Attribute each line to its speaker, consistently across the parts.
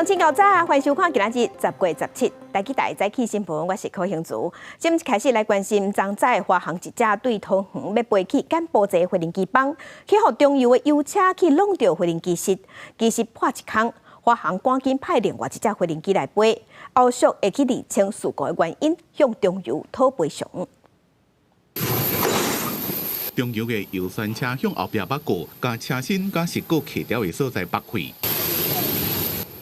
Speaker 1: 鄉親𠢕早，歡迎收看今仔日10月17台記台早起新聞，我是柯興竹。今開始來關心，昨早華航一隻對桃園欲飛去柬埔寨飛行機房，去予中油的油車去挵著飛行機室，機室破一空。華航趕緊派另外一隻飛行機來飛，後續會去釐清事故的原因，向中油討賠償。
Speaker 2: 中油的油箱車向後壁剝過，共車身佮蝕鼓徛牢的所在剝開。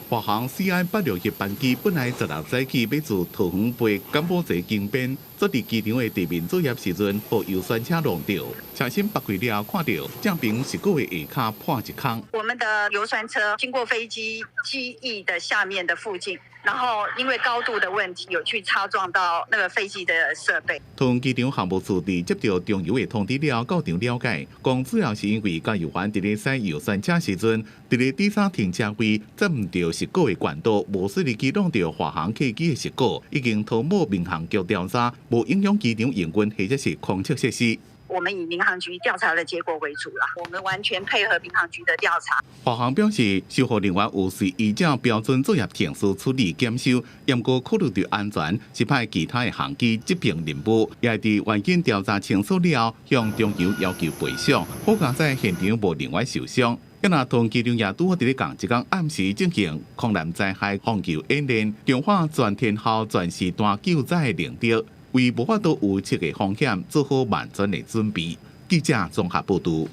Speaker 2: 華航 CI 861班機本來16早起欲自桃園飛柬埔寨金邊，坐佇機場的地面作業時陣，予油箱車挵著，車身剝開了後，看著正爿蝕鼓的下跤破一空。
Speaker 3: 我們的油箱車經過飛機機翼的下面的附近，然後因為高度的問題，有去擦撞到那個飛機的設備。
Speaker 2: 桃園機場航務處佇接到中油的通知了後，到場了解，講主要是因為加油員佇咧駛油箱車時陣，佇咧第三停車位接毋著蝕鼓的管道，無細膩去挵著華航客機的蝕鼓，已經通報民航局調查，無影響機場營運或者是空測設施。
Speaker 3: 我們以民航局調查的結果為主啦，我們完全配合民航局的調查。
Speaker 2: 華航表示，修復人員有隨依照標準作業程序處理檢修，毋過考慮著安全，是派其他的航機執行任務，也會佇原因調查清楚了後，向中油要求賠償。好佳哉現場無人員受傷。抑若桃園機場也拄好佇咧仝一工暗時進行空難災害防救演練，強化全天候全時段救災的能力，為無法度預測的風險做好萬全的準備。記者綜合報導。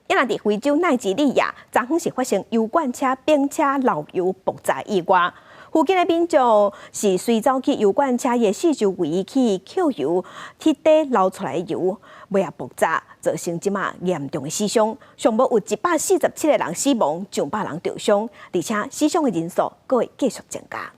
Speaker 1: 抑若佇非洲奈及利亞，昨昏是發生油罐車、冰車漏油爆炸意外。附近的民眾是隨走去油罐車的四周圍去抾油，鐵底流出來的油，尾仔爆炸，造成這馬嚴重的死傷，上無有147個人死亡，上百人著傷，而且死傷的人數閣會繼續增加。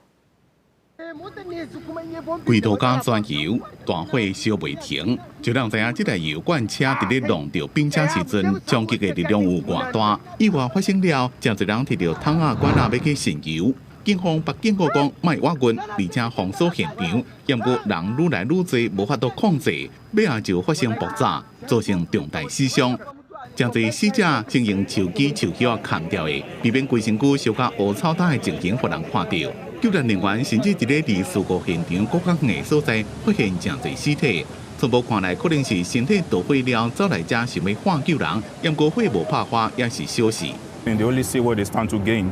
Speaker 2: 規塗跤全油，大火燒袂停，就讓知影這台油罐車佇咧挵著冰車時陣，衝擊的力量有偌大。意外發生了，誠濟人提著桶仔罐仔欲去盛油。警方北警告講，莫挖運，而且封鎖現場。毋過人愈來愈濟，無法度控制，尾仔就發生爆炸，造成重大死傷。誠濟死者先用樹枝、樹葉崁著的，避免規身軀燒甲烏臭焦的情形，予人看著。救援人員甚至佇咧離事故現場閣較遠的所在發現誠濟屍體，初步看來可能是身體著火了，走來遮想欲喊救人，毋過火無拍花，也是小事。
Speaker 4: They only see what they stand to gain,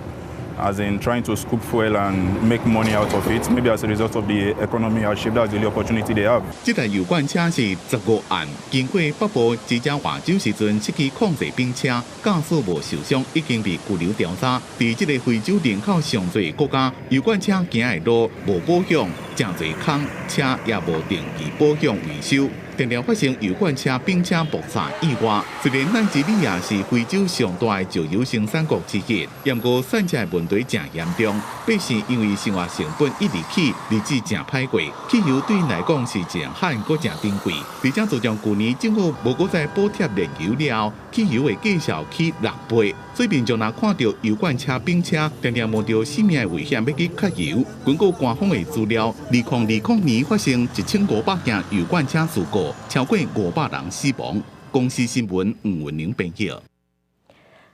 Speaker 4: as in trying to scoop fuel and make money out of it. Maybe as a result of the economy hardship, that's the only opportunity they have.
Speaker 2: 這台油罐車是15案，經過北部直接外州時陣失去控制冰車，駕駛無受傷，已經被拘留調查。佇這个非洲人口上濟國家，油罐車行的路無保險，誠濟空車也無定期保養維修。定定發生油罐車冰車爆炸意外。雖然奈及利亞是非洲上大的石油生產國之一，毋過散車的問題誠嚴重。百姓因為生活成本一直起，日子誠歹過。汽油對𪜶來講是誠罕，閣誠珍貴。而且自從舊年政府無閣再補貼燃油了後，汽油的價數起六倍。所以民眾若看著油罐車、冰車，定定冒著性命的危險欲去加油。根據官方的資料，2020年發生1500件油罐車事故，超過500人死亡。公視新聞吳文玲編譯。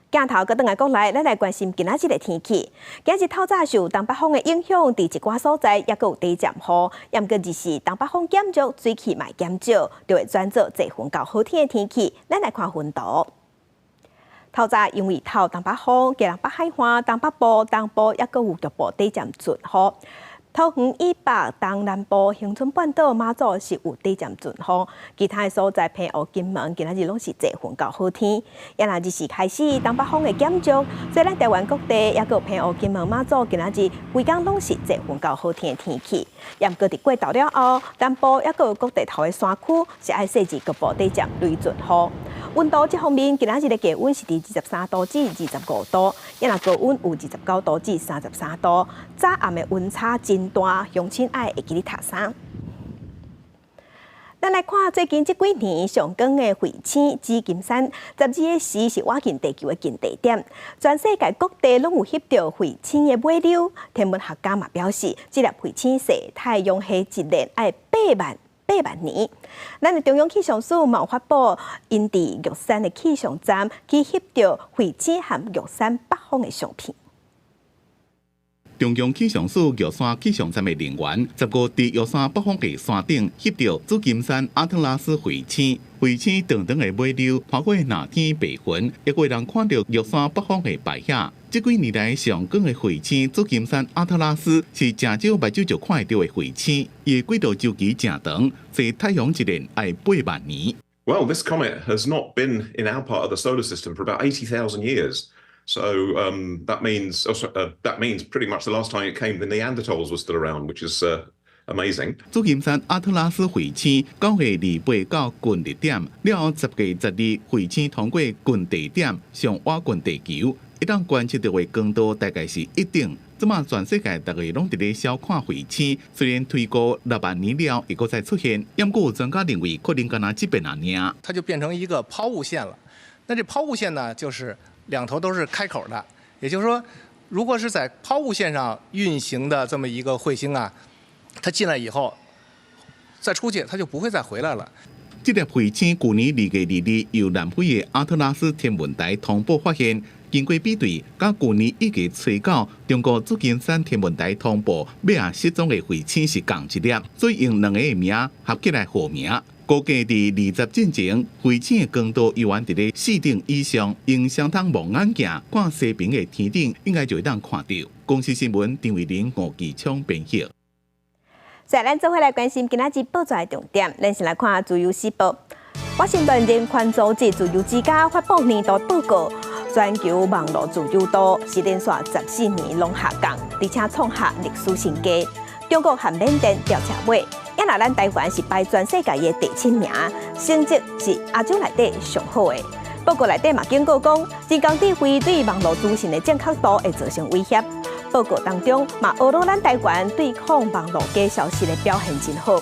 Speaker 1: 鏡頭閣轉來國內，咱來關心今仔日的天氣。今日透早受東北風的影響，佇一寡所在猶閣有短暫雨。毋過日時東北風減弱，水汽嘛減少，就會轉做濟雲到好天的天氣。咱來看雲圖。透早因為透東北風，基隆北海岸、東北部、東部猶閣有局部短暫陣雨。桃園以北、東南部、恆春半島、馬祖是有短暫陣雨，其他的所在，澎湖、金門，今仔日攏是濟雲到好天。抑若日時開始，東北風會減弱，所以咱台灣各地，猶閣有澎湖、金門、馬祖，今仔日規工攏是濟雲到好天的天氣。毋過佇過晝了後，南部猶閣有各地頭的山區是愛細緻局部短暫雷陣雨。溫度這方面，今仔日的低溫是佇23度至25度，抑若高溫有29度至33度。早暗的溫差真大，鄉親愛會記得脫衫。咱來看最近這幾年上懸的彗星紫金山，12個時是倚近地球的近地點，全世界各地攏有翕著彗星的尾溜。天文學家嘛表示，這粒彗星踅太陽系一輪愛8萬8萬年。咱的中央氣象署嘛有發布，𪜶佇玉山的氣象站去翕著彗星和玉山北方的相片。
Speaker 2: 中央氣象署玉山氣象站的人員，15佇玉山北方的山頂翕著紫金山阿特拉斯彗星，彗星長長的尾溜拖過藍天白雲，也會人看著玉山北方的白影。這幾年來上光的彗星紫金山阿特拉斯是誠少目睭就看會著的彗星，伊的軌道週期誠長，踅太陽一輪愛8萬年。
Speaker 5: Well, this comet has not been in our part of the solar system for about 80,000 years. So that means pretty much the last time it came, the Neanderthals were still around, which is amazing.
Speaker 2: 紫金山阿特拉斯彗星9月28到近日點，了後10月12彗星通過近地點上倚近地球，會當觀測著的光度大概是一等。這馬全世界逐家攏佇咧小看彗星，雖然推估6萬年了會閣再出現，毋過有專家認為可能干焦這擺爾。
Speaker 6: 它就變成一個拋物線了。那這拋物線呢，就是兩頭都是開口的，也就是說，如果是在拋物線上運行的這麼一個彗星啊，它進來以後，再出去，它就不會再回來了。
Speaker 2: 這粒彗星舊年2月22由南非的阿特拉斯天文台通報發現，經過比對，佮舊年1月初9中國紫金山天文台通報欲仔失蹤的彗星是仝一粒，所以用兩个的名合起來號名。估計佇20進前，彗星的光度猶原佇咧四等以上，用相當望遠鏡看西邊的天頂，應該就會當看著。公視新聞張偉林、吳繼昌編譯。
Speaker 1: 在咱做伙來關心今仔日報紙的重點，咱先來看《自由時報》。華盛頓人權組織自由之家發布年度報告，全球網路自由度是連續14年攏下降，而且創下歷史新低。中國和緬甸吊車尾，也若咱台灣是排全世界的第七名，成績是亞洲內底上好的。報告內底嘛警告講，人工智慧對網路資訊的正確度會造成威脅。報告當中嘛，呵咾咱台灣對抗網路假消息的表現真好。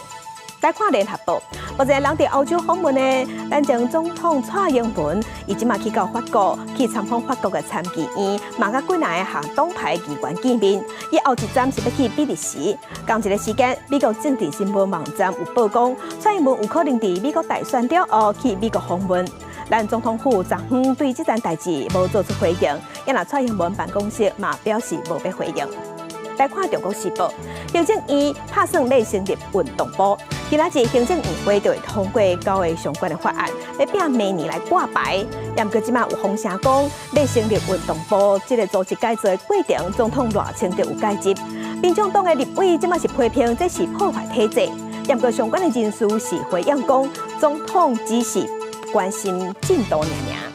Speaker 1: 來看聯合報，目前人佇歐洲訪問的咱前總統蔡英文，伊這馬去到法國去參訪法國的參議院，嘛佮幾若个黨派議員見面。伊後一站是欲去比利時。仝一个時間，美國政治新聞網站有報講，蔡英文有可能佇美國大選了後去美國訪問。咱總統府昨昏對這件代誌無做出回應，也若蔡英文辦公室嘛表示無欲回應。來看《中國時報》，行政院拍算欲成立運動部，今仔日行政院會就會通過九个相關的法案，欲拼明年來掛牌。毋過這馬有風聲講，欲成立運動部這个組織改造的過程，總統賴清德有介入。民眾黨的立委這馬是批評這是破壞體制，毋過相關的人士是回應講，總統只是關心進度爾爾。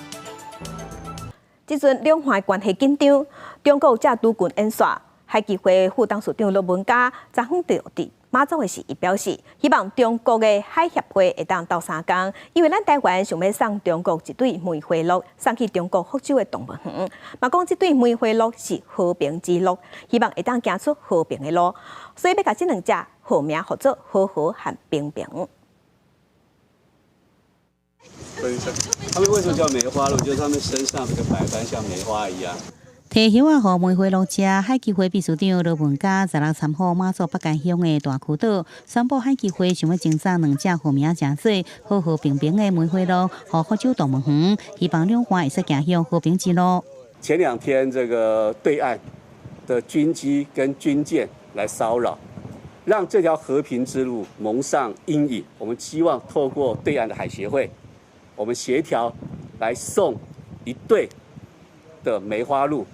Speaker 1: 這陣兩岸關係緊張，中國藉杜群演習。海基會副董事長呂文嘉昨昏佇馬祖的時，伊表示希望中國的海協會會當鬥相共，因為咱台灣想欲送中國一對梅花鹿，送去中國福州的動物園。嘛講這對梅花鹿是和平之鹿，希望會當行出和平的路，所以欲共這兩隻號名號做和和和平平。
Speaker 7: 他們為什麼叫梅花鹿？就是他們身上這個白斑像梅花一樣。
Speaker 8: 提葉仔予梅花鹿食，海基會秘書長羅文嘉十六參訪馬祖北竿鄉的大坵島，宣布海基會想欲贈送兩隻號名稱做和和平平的梅花鹿，予福州動物園，希望兩岸會使行向和平之路。
Speaker 7: 前兩天，這個對岸的軍機跟軍艦來騷擾，讓這條和平之路蒙上陰影。我們希望透過對岸的海協會，我們協調來送一對的梅花鹿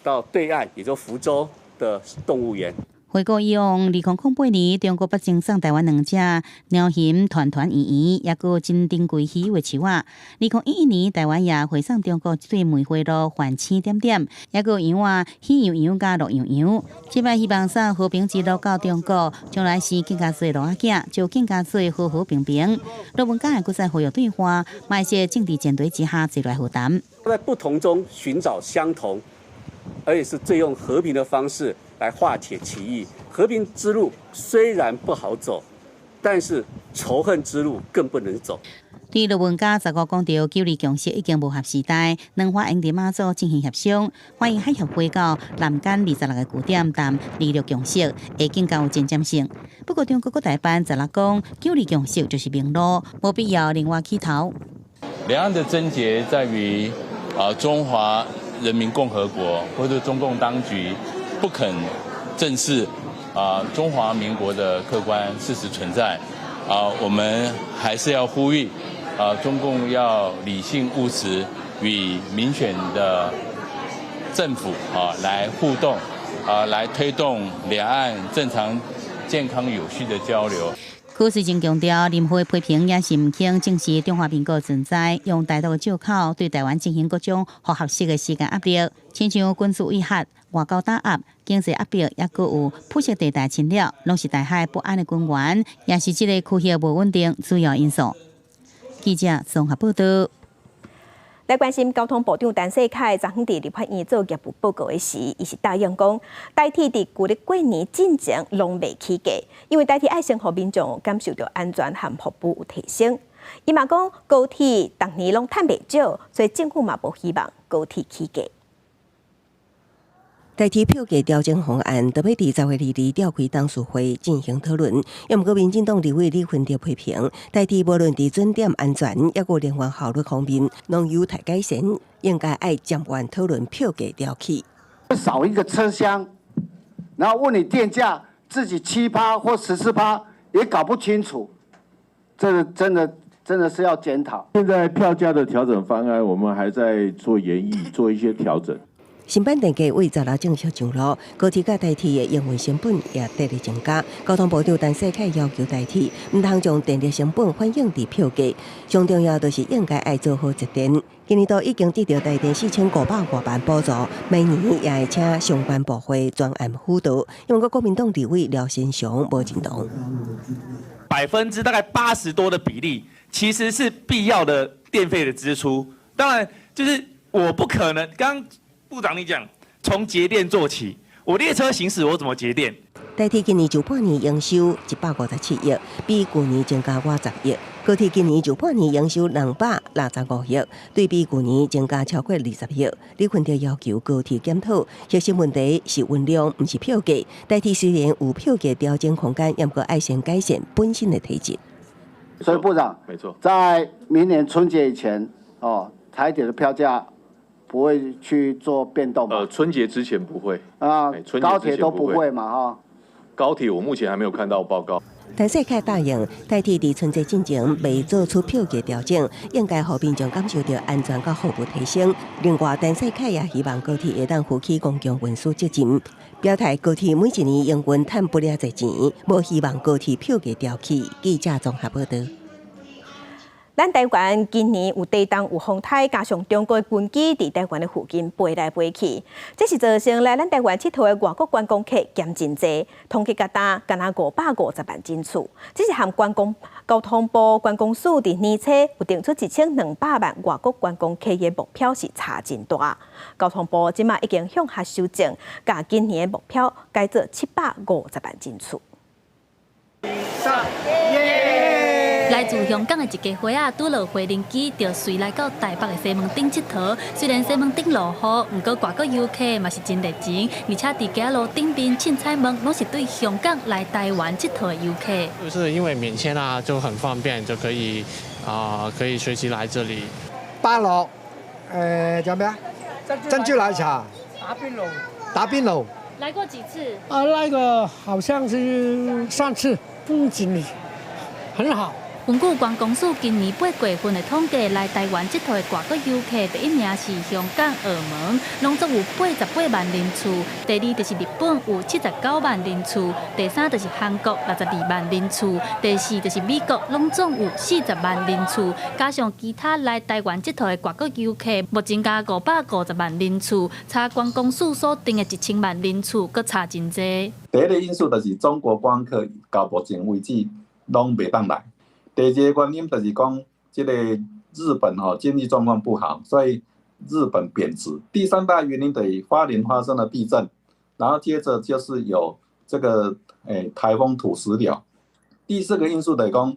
Speaker 7: 到對岸，也就福州的動物園。
Speaker 8: 回顧以往，2008年，中國捌贈送台灣兩隻貓熊團團圓圓，抑閣真珍貴稀有的樹仔。2011年，台灣也回送中國一對梅花鹿繁星點點，抑閣羊仔喜洋洋佮樂洋洋。這擺希望送和平之路到中國，將來生更加濟鹿仔囝，就更加濟和和平平。羅文嘉會閣再呼籲對話，莫佇政治前提之下坐來和談。
Speaker 7: 在不同中尋找相同，而且是最用和平的方式來化解歧異。和平之路雖然不好走，但是仇恨之路更不能走。
Speaker 8: 對羅文嘉十五講著九二共識已經無合時代，兩岸應佇馬祖進行協商，歡迎海協會到南竿26個據點談二六共識，會更加有前瞻性。不過中國國台辦十六講九二共識就是明路，無必要另外起頭。
Speaker 9: 兩岸的症結在於啊，中華人民共和國或者中共當局不肯正視啊中華民國的客觀事實存在。啊，我們還是要呼籲啊中共要理性務實，與民選的政府啊來互動，啊來推動兩岸正常、健康、有序的交流。
Speaker 8: 許瑞正強調，任何批評也是毋肯正視中華民國存在，用台獨的藉口對台灣進行各種複合式的施加壓力，親像軍事威嚇、外交打壓、經濟壓迫，抑閣有灰色地帶侵略，攏是台海不安的根源，也是這个區域無穩定主要因素。記者綜合報道。
Speaker 1: 來關心交通部長陳世凱，昨昏佇立法院做業務報告的時，伊是答應講，台鐵佇舊曆過年進前攏袂起價，因為台鐵愛先予民眾感受著安全和服務有提升。伊嘛講高鐵逐年攏趁袂少，所以政府嘛無希望高鐵起價。
Speaker 10: 台鐵票價調整方案，著欲佇10月22召開董事會進行討論。毋過民進黨立委李坤哲批評，台鐵無論佇準點安全，抑閣能源效率方面，攏有待改善，應該愛漸緩討論票價調起。
Speaker 11: 少一個車廂，然後問你電價，自己7趴或14趴也搞不清楚，這個真的真的是要檢討。
Speaker 12: 現在票價的調整方案，我們還在做研議，做一些調整。
Speaker 10: 新版電價為10號正式上路，高鐵佮台鐵的營運成本也得咧增加。交通部長陳世凱要求台鐵毋通將電力成本反映佇票價，上重要就是應該愛做好節電。今年度已經得著台電4500多萬補助，每年也會請相關部會專案輔導。毋過國民黨立委廖新雄無認同。
Speaker 13: 大概80多的比例，其實是必要的電費的支出。當然，就是我不可能剛。部長，你講從節電做起，我列車行駛，我怎麼節電？
Speaker 10: 台鐵今年上半年營收157億，比舊年增加50億。高鐵今年上半年營收265億，對比舊年增加超過20億。李坤哲要求高鐵檢討，核心問題是運量，毋是票價。台鐵雖然有票價調整空間，毋過愛先改善本身的體質。
Speaker 11: 所以部長，
Speaker 12: 沒錯，
Speaker 11: 在明年春節以前，哦，台鐵的票價不會去做變動。
Speaker 12: 春節之前不會。
Speaker 11: 啊，高鐵都不會嘛，哈。
Speaker 12: 高鐵我目前還沒有看到報告。
Speaker 10: 陳世凱答應，台鐵佇春節進前袂做出票價調整，應該予民眾感受著安全佮服務提升。另外，陳世凱也希望高鐵會當負起公共運輸責任，表態高鐵每一年營運趁不了濟錢，無希望高鐵票價調起。記者綜合報道。
Speaker 1: 咱台灣今年有地動有風颱，加上中國軍機佇台灣的附近飛來飛去，這是造成來咱台灣𨑨迌的外國觀光客減真濟，統計共今敢若550萬人次。這是和觀光交通部觀光署佇年初有定出1200萬外國觀光客的目標是差真大。交通部這馬已經向下修正，共今年的目標改做750萬人次。
Speaker 14: 來自香港的一家伙仔，拄落飛輪機就隨來到台北的西門町𨑨迌。雖然西門町落雨，毋過外國遊客嘛是真熱情，而且佇街仔路頂面凊彩問，攏是對香港來台灣𨑨迌的遊客。
Speaker 15: 就是因為免簽啊，就很方便，就可以啊，可以隨時來這裡。
Speaker 16: 芭樂，仲有咩啊？珍珠奶茶。
Speaker 17: 打邊爐。
Speaker 16: 打邊爐。
Speaker 14: 來過幾次？
Speaker 17: 啊，那個好像是上次，風景很好。
Speaker 14: 根據觀光署今年8月份的統計，來台灣𨑨迌的外國遊客，第一名是香港、澳門，攏總有88萬人次；第二就是日本，有79萬人次；第三就是韓國，62萬人次；第四就是美國，攏總有40萬人次。加上其他來台灣𨑨迌的外國遊客，目前加550萬人次，差觀光署所定的1000萬人次，閣差真濟。
Speaker 18: 第一個因素就是中國觀光客到目前為止攏袂當來。第二個原因就是講，這个日本吼經濟狀況不好，所以日本貶值。第三大原因就是花蓮發生了地震，然後接着就是有這個颱風土石流。第四個因素就是講，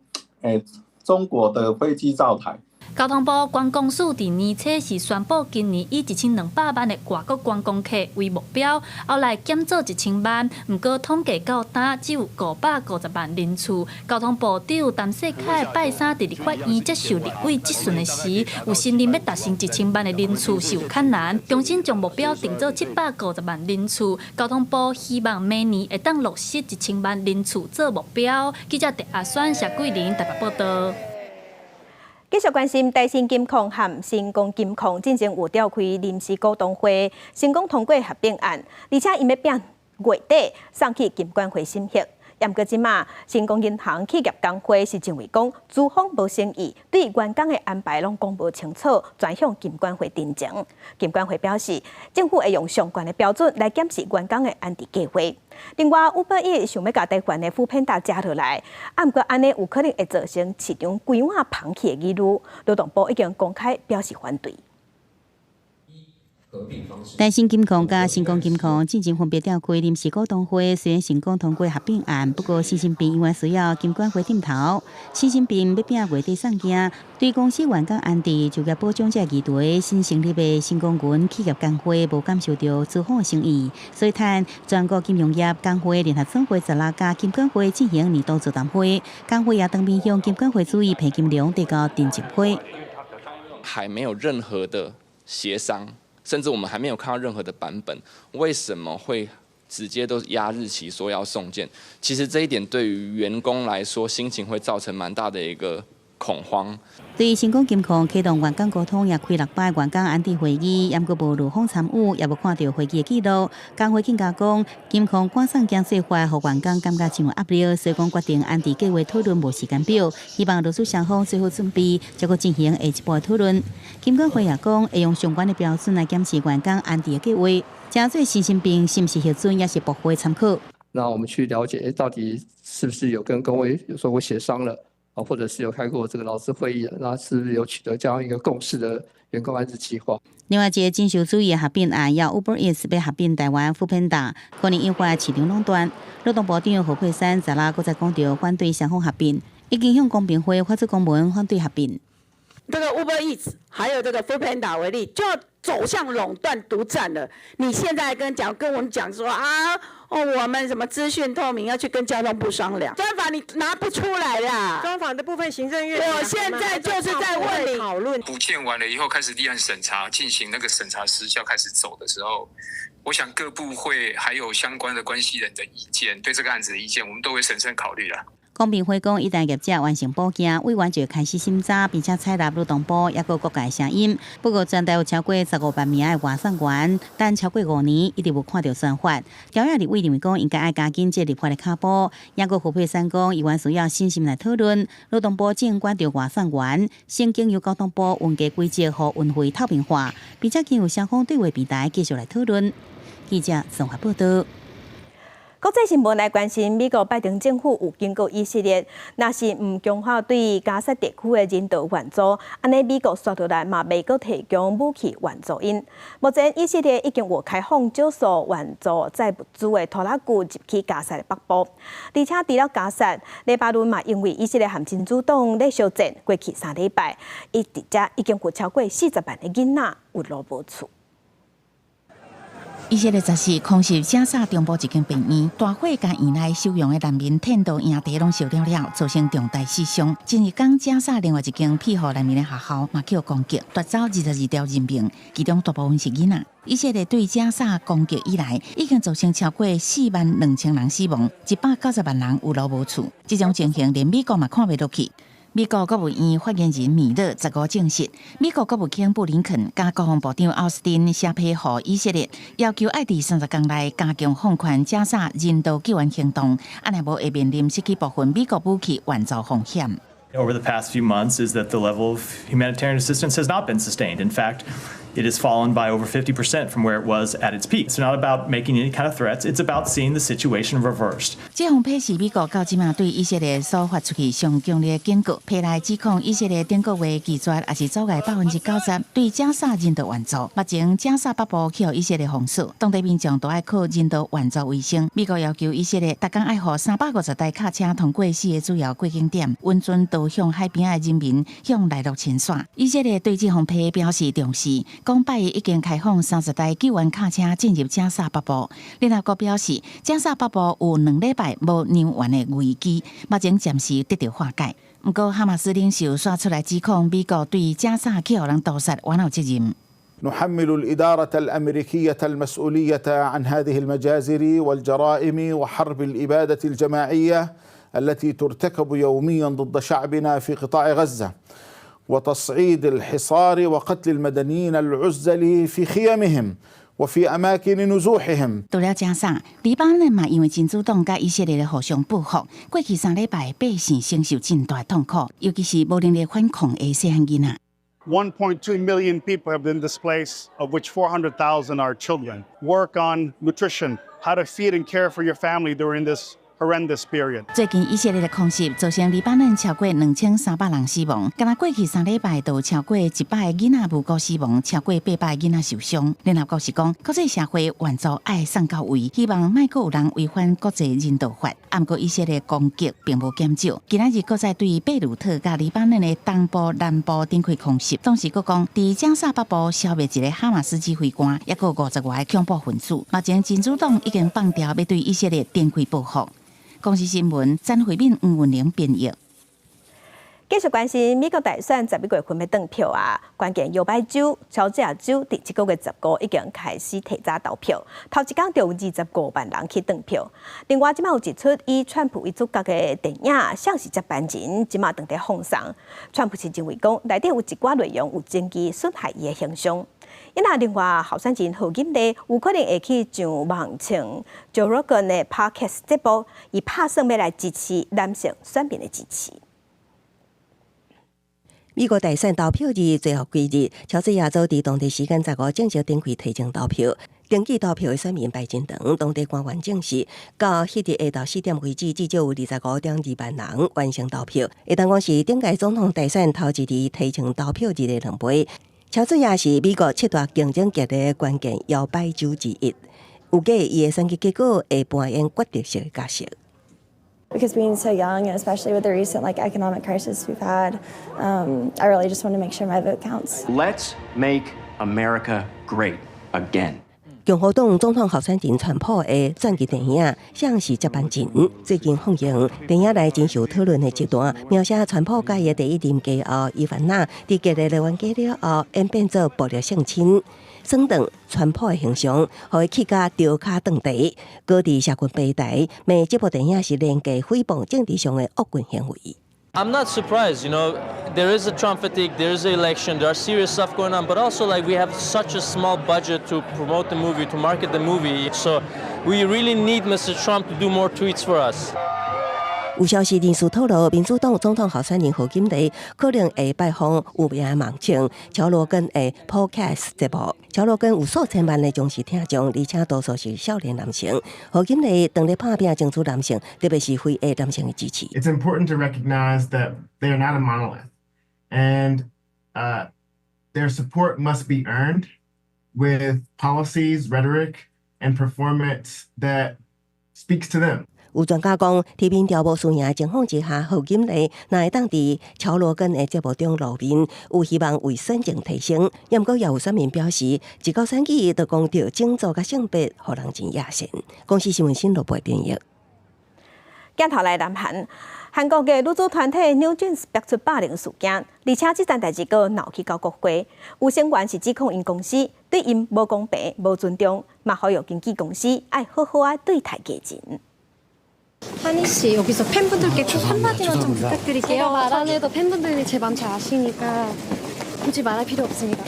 Speaker 18: 中國的飛機繞台。
Speaker 14: 交通部觀光署佇年初時宣布，今年以1200萬的外國觀光客為目標，後來減做1000萬。毋過統計到今只有550萬人次。交通部長譚世凱拜三佇立法院接受立委質詢的時，有承認欲達成一千萬的人次是有較難，重新將目標定做750萬人次。交通部希望明年會當落實一千萬人次做目標。記者鄭阿宣、謝桂玲台北報導。
Speaker 1: 繼續關心台新金控和成功金控進前有召開臨時股東會，成功通過合併案，而且𪜶欲拼月底送去金管會審核。毋過這馬成功銀行企業工會是認為講資方無誠意，對員工的安排攏講無清楚，轉向金管會陳情。金管會表示，政府會用上懸的標準來檢視員工的安置計劃。另外，Uber Eats 想欲共台灣的 foodpanda 食落來，啊，毋過按呢有可能會造成市場規碗膨去的疑慮。勞動部已經公開表示反對。
Speaker 8: 台新金控佮成功金控進前分別召開臨時股東會，雖然成功通過合併案，不過新新並猶原需要金管會點頭。新新並欲拼月底送件，對公司員工安置、就業保障這議題，新成立的成功銀企業工會無感受著資方的誠意，所以趁全國金融業工會聯合總會十六佮金管會進行年度座談會，工會也當面向金管會主委彭金龍提交陳情會。
Speaker 19: 還沒有任何的協商。甚至我們還沒有看到任何的版本，為什麼會直接都壓日期說要送件？其實這一點對於員工來說，心情會造成蠻大的一個恐慌。
Speaker 8: 對成功金控啟動員工溝通，也開六擺員工安置會議，毋過無勞方參與，也無看著會議的記錄。工會更加講，金控趕送件做法，予員工感覺真有壓力，所以講決定安置計劃討論無時間表，希望勞資雙方做好準備，才閣進行下一步的討論。金管會也講，會用上懸的標準來檢視員工安置的計劃，誠做新新兵是毋是核准，也是駁回參考。
Speaker 20: 那我們去了解，到底是不是有跟工會有做過協商了？啊，或者是有開過這個勞資會議，那是不是有取得這樣一個共識的員工安置計劃？
Speaker 8: 另外，一個真受注意的合併案，要 Uber Eats 欲合併台灣 foodpanda，可能引發市場壟斷。勞動部長何佩珊昨昏閣再講著反對雙方合併，已經向公平會發出公文反對合併。
Speaker 21: 這個 Uber Eats 還有這個 foodpanda 為例，就要走向壟斷獨佔了。你現在跟講跟我們講說啊，哦，我們什麼資訊透明，要去跟交通部商量。專法你拿不出來啦。
Speaker 22: 專法的部分，行政院
Speaker 21: 我現在就是在問你
Speaker 22: 討論。
Speaker 23: 補件完了以後，開始立案審查，進行那個審查時效開始走的時候，我想各部會還有相關的關係人的意見，對這個案子的意見，我們都會審慎考慮啦。
Speaker 8: 公平會講，一旦業者完成補件，委員就會開始審查，並且採納勞動部抑閣各界聲音。不過，全台有超過15萬名的外送員，等超過5年，一直無看著專法。朝野立委認為講，應該愛加緊這立法的跤步。抑閣何佩珊講，猶原需要審慎來討論。勞動部正關注外送員，先經由交通部運價規則予運費透明化，並且經由雙方對話平台繼續來討論。記者綜合報導。
Speaker 1: 國際新聞來關心，美國拜登政府有警告以色列，若是毋強化對加薩地區的人道援助，按呢美國紲落來嘛袂閣提供武器援助𪜶。目前以色列已經有開放少數援助載物資的拖拉機入去加薩的北部，而且除了加薩，黎巴嫩嘛因為以色列和真主黨咧相戰，過去3禮拜，伊佇遮已經有超過40萬的囡仔有路無厝。
Speaker 24: 以色列14空襲加薩中部一間病院，大火共院內收容的難民天道營地攏燒了了，造成重大死傷。前一工加薩另外一間庇護難民的學校嘛予攻擊，奪走22條人命，其中大部分是囡仔。以色列對加薩攻擊以來，已經造成超過4萬2千人死亡，190萬人有路無厝。這種情形連美國嘛看袂落去。美國國務院發言人米勒15證實，美國國務卿布林肯佮國防部長奧斯汀寫批予以色列，要求愛佇30工內加強放寬加薩人道救援行動，按呢無會面臨失去部分美國武器援助風險。
Speaker 25: Over the past few months, is that the level of humanitarian assistance has not been sustained. In fact,
Speaker 3: It has fallen by over 50% from where it was at its peak. It's not about making any kind of threats. It's about seeing the situation reversed.
Speaker 24: 這封批是美國到這馬對以色列所發出去上強烈的警告，批內指控以色列頂個月拒絕，抑是阻礙90%對加沙人道援助。目前加沙北部予以色列封鎖，當地民眾都愛靠人道援助為生。美國要求以色列逐工愛予350台卡車通過四個主要過境點，允准逃向海邊的人民向內陸遷徙。以色列對這封批表示重視，講拜一已經開放30台救援卡車進入加沙北部。聯合國表示，加沙北部有2禮拜無糧援的危機，目前暫時得到化解。毋過哈馬斯領袖煞出來指控美國對加沙予人屠殺，原有責任。
Speaker 4: نحمل الإدارة الأمريكية المسؤولية عن هذه المجازر والجرائم وحرب الإبادة الجماعية التي ترتكب يوميا ضد شعبنا في قطاع غزة وتصعيد الحصار وقتل المدنيين العزل في خيمهم وفي أماكن نزوحهم。
Speaker 24: 除了加沙，黎巴嫩嘛，因為真主黨佮以色列的互相報復，過去3禮拜百姓承受真大痛苦，尤其是無能力反抗的細漢囡仔。
Speaker 5: 1.2 million people have been displaced, of which 400,000 are children. Work on nutrition, how to feed and care for your family during this horrendous period.
Speaker 24: 最近以色列的空襲造成黎巴嫩超過2300人死亡，干焦過去3禮拜就有超過100個囡仔無辜死亡，超過800個囡仔受傷。聯合國是講，國際社會援助愛送到位，希望莫閣有人違反國際人道法。毋過以色列攻擊並無減少，今仔日閣再對貝魯特佮黎巴嫩的東部、南部展開空襲。同時閣講，佇加沙北部消滅一個哈馬斯指揮官，抑閣50外個恐怖分子。目前真主黨已經放調欲對以色列展開報復。公視新聞，曾慧敏、黃雲玲編譯。
Speaker 1: 繼續關心美國大選11月份欲轉票啊，關鍵搖擺州、喬治亞州佇這個月15已經開始提早投票，頭一工就有25萬人去轉票。另外，這馬有一齣以川普為主角的電影《誰是接班人》，這馬正佇放送。川普是認為講內底有一寡內容有證據損害伊的形象。因那另外候選人賀錦麗有可能會去上網唱 Joe Rogan 的 Podcast 節目，伊拍算欲來支持男性選民的支持。
Speaker 10: 美國大選投票日最後幾日，喬治亞州佇當地時間15正式展開提前投票。登記投票的選民排真長，當地官員證實，到彼日下晝4點為止，至少有25.2萬人完成投票。會當講是頂屆總統大選頭一次提前投票日的兩倍。喬治亞是美國七大競爭激烈的關鍵搖擺州之一，預計伊的選舉結果會扮演決定性的角色。
Speaker 22: Because being so young, and especially with the recent like economic crisis we've had, I really just want to make sure my vote counts.
Speaker 25: Let's make America great again.
Speaker 10: 共和黨總統候選人川普的傳記電影《誰是接班人》最近放映，電影內真受討論的一段，描寫川普佮伊的第一任繼後伊凡娜佇隔離樂園過了後，演變做暴力性侵，損斷川普的形象，予伊氣甲著跤斷地，閣佇社群平台罵這部電影是連結誹謗政治上的惡棍行為。
Speaker 26: I'm not surprised, there is a Trump fatigue, there is an election, there are serious stuff going on, but also like we have such a small budget to promote the movie, to market the movie, so we really need Mr. Trump to do more tweets for us.
Speaker 10: 有消息人士透露，民主黨總統候選人賀錦麗可能會拜訪有名的網紅喬羅根的 Podcast 節目。喬羅根有數千萬的忠實聽眾，而且多數是少年男性。賀錦麗當咧拍拼爭取男性，特別是非裔男性的支持。
Speaker 27: It's important to recognize that they are not a monolith, and their support must be earned with policies, rhetoric, and performance that speaks to them.
Speaker 10: 有專家講，佇民調無輸贏的情況之下，賀錦麗若會當佇喬羅根的節目中露面，有希望為選情提升。毋過也有選民表示，一到選舉就講著種族佮性別，予人真厭世。公視新聞新羅播編譯。
Speaker 1: 鏡頭來南韓，韓國的女子團體 NewJeans 爆出霸凌事件，而且這件代誌閣鬧去到國會，有成員是指控𪜶公司對𪜶無公平、無尊重，嘛呼籲經紀公司愛好好仔對待藝人。
Speaker 28: 환희 씨 여기서 팬분들께 꼭 한마디만 좀 부탁드릴게요.
Speaker 29: 제가 말 안 해도 팬분들이 제 맘 잘 아시니까 굳이 말할 필요 없습니다.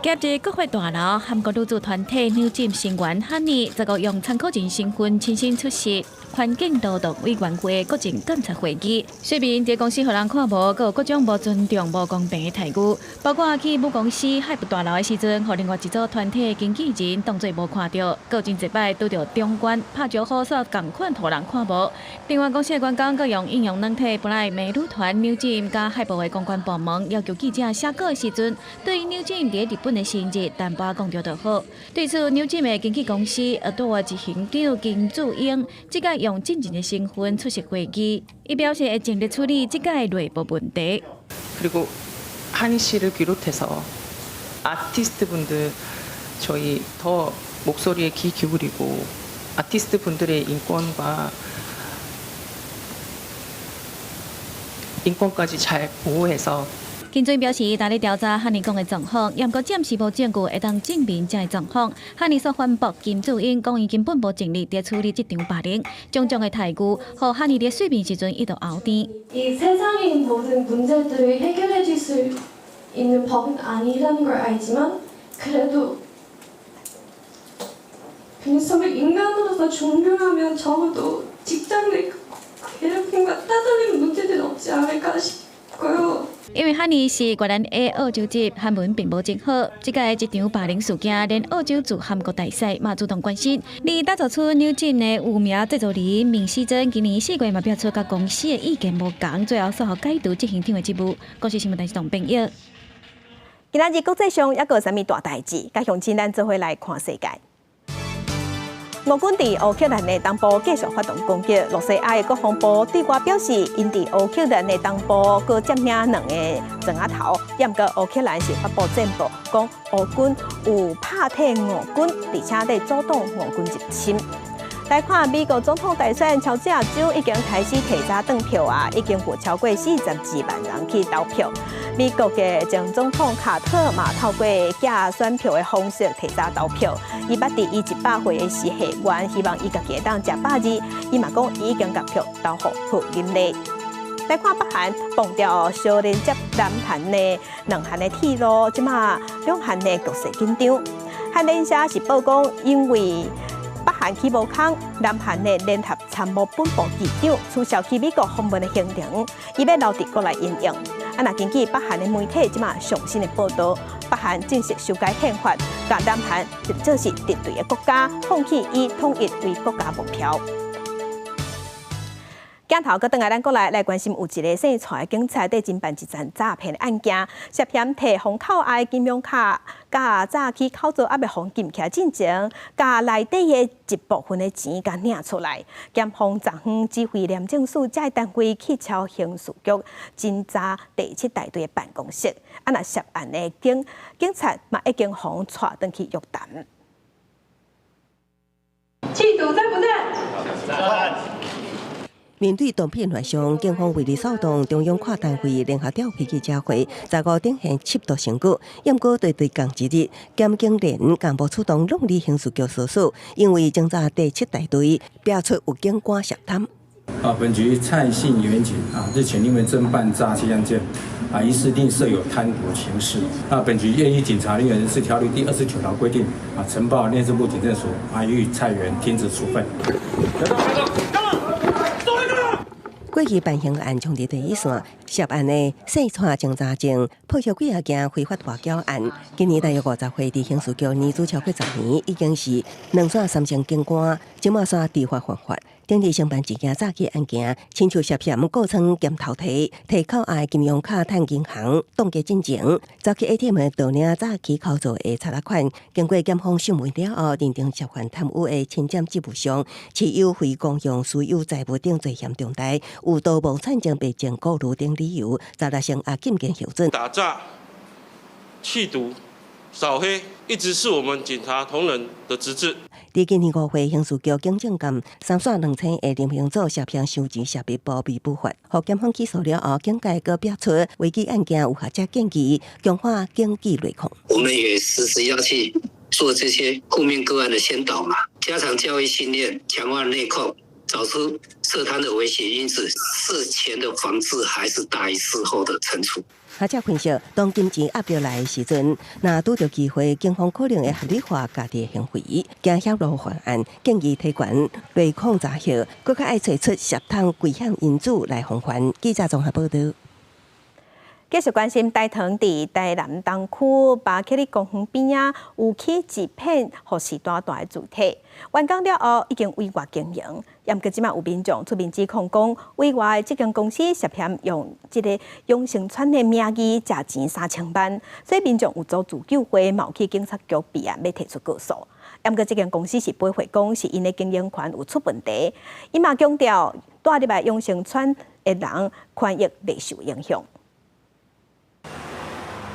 Speaker 14: 今日國會大樓，韓國女子團體紐金成員哈尼，15用參考人身份親身出席環境勞動委員會國政監察會議。雖然這公司予人看無，閣有各種無尊重、無公平的待遇，包括去母公司海部大樓的時陣，予另外一組團體經紀人當做無看著，閣真濟擺拄著長官拍招呼，煞仝款予人看無。另外，公司的員工閣用應用軟體，本來美女團紐金佮海部的公關部門要求記者寫稿的時陣，對於紐金佇日本的生日，淡薄講著就好。對此，紐金的經紀公司 ADOR 執行長金智英，這擺用證人的身份出席會議，伊表示會盡力處理這個內部問題。
Speaker 2: 그리고 하니 씨를 비롯해서 아티스트 분들 저희 더 목소리에 귀 기울이고 아티스트 분들의 인권과 인권까지 잘 보호해서
Speaker 14: 金智英表示，伊咧調查哈尼講的狀況，毋過暫時無證據會當證明這个狀況。哈尼煞反駁金智英講，伊根本無盡力佇處理這場霸凌，種種的待遇，予哈尼佇睡眠時陣伊就喉甜。
Speaker 6: 이 세상의 모든 문제들을 해결해 줄 수 있는 법은 아니라는 걸 알지만 그래도 그냥 서로 인간으로서 존중하면 적어도 직장 내 괴롭힘과 따돌림 문제들은 없지 않을까 싶고요.
Speaker 14: 因為哈尼是越南裔澳洲籍，韓文並無真好。這擺這場霸凌事件，連澳洲駐韓國大使嘛主動關心。而打造出紐金的有名製作人閔世珍，今年4月嘛表出佮公司的意見無仝，最後煞予解除執行長的職務。公視新聞台是董編譯。
Speaker 1: 今仔日國際上猶閣有啥物大代誌？佮鄉親咱做伙來看世界。俄軍佇烏克蘭的東部繼續發動攻擊，露西亞的國防部對外表示，𪜶佇烏克蘭的東部閣佔領兩个庄仔頭，毋過烏克蘭是發布戰報，講烏軍有拍退俄軍，而且咧阻擋俄軍入侵。來看美國總統大選，喬治亞州已經開始提早轉票啊，已經有超過42萬人去投票。美國的前總統卡特嘛透過寄選票的方式提早投票。伊捌佇伊100歲的時下願，希望伊家己會當食百二。伊嘛講伊已經共票投予賀錦麗。來看北韓綁掉相連接南韓的兩韓的鐵路，這馬兩韓的局勢緊張。韓聯社是報講，因為北韓起無空，南韓的聯合參謀本部議長取消去美國訪問的行程，伊欲留佇國內因應。啊，若根據北韓的媒體這馬上新的報道，北韓正式修改憲法，共南韓認做是敵對的國家，放棄以統一為國家目標。鏡頭閣轉來咱國內來關心，有一个姓蔡的警察佇偵辦一樁詐騙案件，涉嫌提封口的金融卡，佮早起口座猶未予禁起來進前，共內底的一部分的錢共領出來。檢方昨昏指揮廉政署這个單位去抄刑事局偵查第七大隊的辦公室，啊，若涉案的警察嘛已經予帶轉去約談。
Speaker 6: 氣度讚不讚？
Speaker 4: 讚。
Speaker 10: 面對詐騙亂象，警方為了掃蕩中央跨單位聯合調配記者會，15展現緝毒成果。毋過對仝一日，檢警連幹部出動攏佇刑事局所屬，因為偵查第七大隊調出有警官涉貪。
Speaker 7: 啊，本局蔡姓員警啊，日前因為偵辦詐欺案件，啊，疑似另設有貪瀆情事。啊，本局願依警察人員人事條例第29條規定，啊，呈報內政部警政署，啊，予以蔡員停職處分。
Speaker 10: 過去辦刑案衝佇第一線，涉案的姓蔡偵查證破獲幾仔件非法外繳案。今年大約50歲，佇刑事局年資超過10年，已經是兩線三星警官，這馬煞知法犯法。頂日承辦一件詐欺案件，親像涉嫌購倉兼偷提，提扣押金融卡趁銀行凍結進前，走去 ATM 盜領早期扣做的賊仔款，經過檢方訊問了後，認定涉犯貪污的侵佔職務上，持有非公用私有財物等罪嫌重大，有盜墓產生白情顧慮等理由，16聲押禁見核准。
Speaker 9: 打詐、緝毒、掃黑，一直是我們警察同仁的職責。
Speaker 10: 佇今年5月，刑事局警政監三線2000个林興祖涉嫌收錢涉密報備不法，予檢方起訴了後，警界閣表出違紀案件有學者建議強化警紀內控。
Speaker 11: 我們也時時要去做這些負面個案的宣導嘛，加強教育訓練，強化內控。找出涉貪的危險因子，事前的防治還是大於事後的懲處。
Speaker 10: 學者分析，當金錢壓力來的時陣，若拄著機會，警方可能會合理化家己的行為，驚險路犯案，建議提懸內控查核，閣較愛揣出涉貪危險因子來防範。記者綜合報導。
Speaker 1: 繼續關心大同佇台南東區巴克利公園邊仔有起一片予士大大的柱體，完工了後已經委外經營。毋過這馬有民眾出面指控講，委外的這間公司涉嫌用這个永生村的名義食錢3000萬，所以民眾有組自救會，嘛有去警察局備案欲提出告訴。毋過這間公司是駁回講是𪜶的經營權有出問題，伊嘛強調住入來永生村的人權益袂受影響。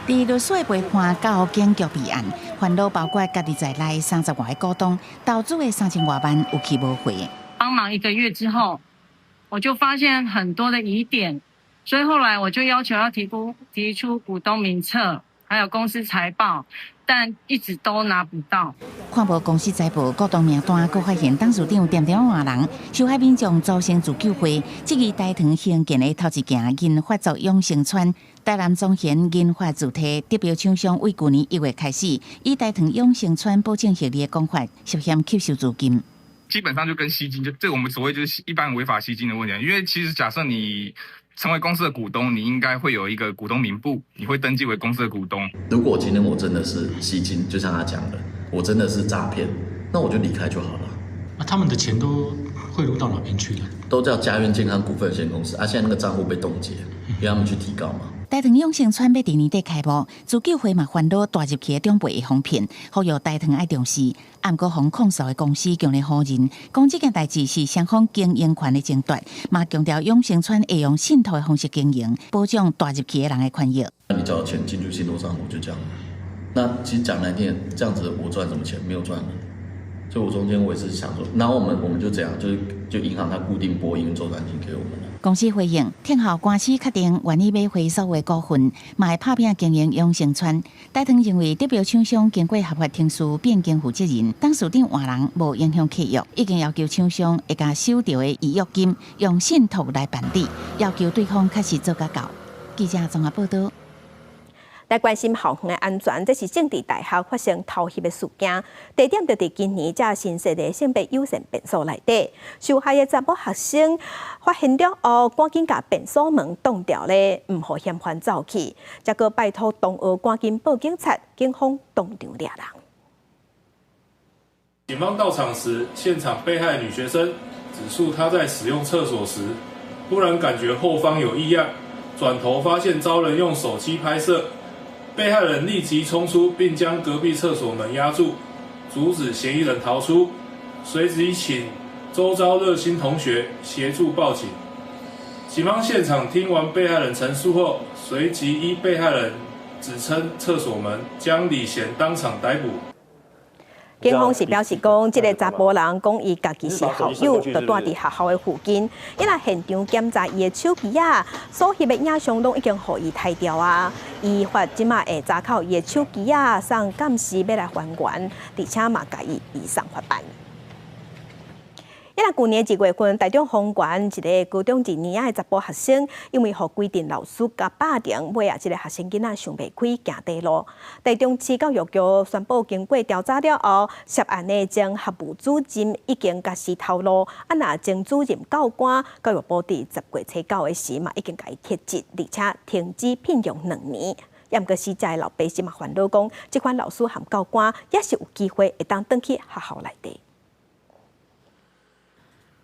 Speaker 24: 佇律師的陪伴，交予警局備案，煩惱包括家己在內30外个股東投資的3000外萬有去無回。
Speaker 12: 幫忙一個月之後，我就發現很多的疑點，所以後來我就要求要提出股東名冊，還有公司財報，但一直都拿不到。
Speaker 24: 看無公司財報、股東名單，閣發現董事長恬恬換人，受害民眾組成自救會，質疑大同興建的頭一件銀髮族永生村。台南中賢銀髮住宅得標廠商為舊年1月開始，以大同永生村保證獲利的講法，涉嫌吸收資金。
Speaker 13: 基本上就跟吸金，就這我們所謂就是一般違法吸金的問題。因為其實假設你成為公司的股東，你應該會有一個股東名簿，你會登記為公司的股東。
Speaker 15: 如果今天我真的是吸金，就像他講的，我真的是詐騙，那我就離開就好了。
Speaker 16: 那他們的錢都匯入到哪邊去了？
Speaker 15: 都叫嘉苑健康股份有限公司啊，現在那個賬戶被凍結，讓他們去提告嘛。
Speaker 24: 大同永生村欲佇年底開幕，自救會嘛煩惱帶入去的長輩會予騙，呼籲大同愛重視。毋過，予控訴的公司強烈否認，講這件代誌是雙方經營權的爭奪，嘛強調永生村會用信託的方式經營，保障帶入去的人的權益。
Speaker 15: 那你交錢進去信託帳戶就這樣。那其實講難聽，這樣子我賺什麼錢？沒有賺。所以我中間我也是想說，然後我們就這樣，就是就銀行它固定撥一個週轉金給我們。
Speaker 24: 公司回應，聽候官司確定願意買回所有股份，嘛會拍拚經營永生村。大同認為得標廠商經過合法程序變更負責人，董事長換人無影響契約，已經要求廠商會共收著的違約金用信託來辦理，要求對方確實做甲到。記者綜合報導。
Speaker 1: 來關心校園的安全，這是政治大學發生偷翕的事件，地點就佇今年才新設的性別友善便所內底。受害的查某學生發現了後，趕緊共便所門擋牢咧，毋予嫌犯走去，才閣拜託同學趕緊報警察，警方當場掠人。
Speaker 17: 警方到場時，現場被害女學生指述她在使用廁所時，忽然感覺後方有異樣，轉頭發現遭人用手機拍攝。被害人立即衝出，並將隔壁廁所門壓住，阻止嫌疑人逃出。隨即請周遭熱心同學協助報警。警方現場聽完被害人陳述後，隨即依被害人指稱廁所門，將李賢當場逮捕。
Speaker 1: 警方是表示講，這个查埔人講伊家己是校友，就蹛佇學校的附近。伊若現場檢查伊的手機仔，所翕的影像攏已經予伊刣掉啊！依法這馬會查扣伊的手機仔，送鑑識欲來還原，而且嘛共伊移送法辦。伊若舊年2月份，台中豐原一个高中二年仔的查埔學生，因為予規陣老師共霸凌，尾仔這个學生囡仔想袂開，行短路。台中市教育局宣布，經過調查了後，涉案的前學務主任已經共辭頭路，啊，若前主任教官，教育部佇10月初9的時嘛，已經共伊撤職，而且停止聘用2年。毋過死者的老爸這馬煩惱講，這款老師和教官也是有機會會當轉去學校內底。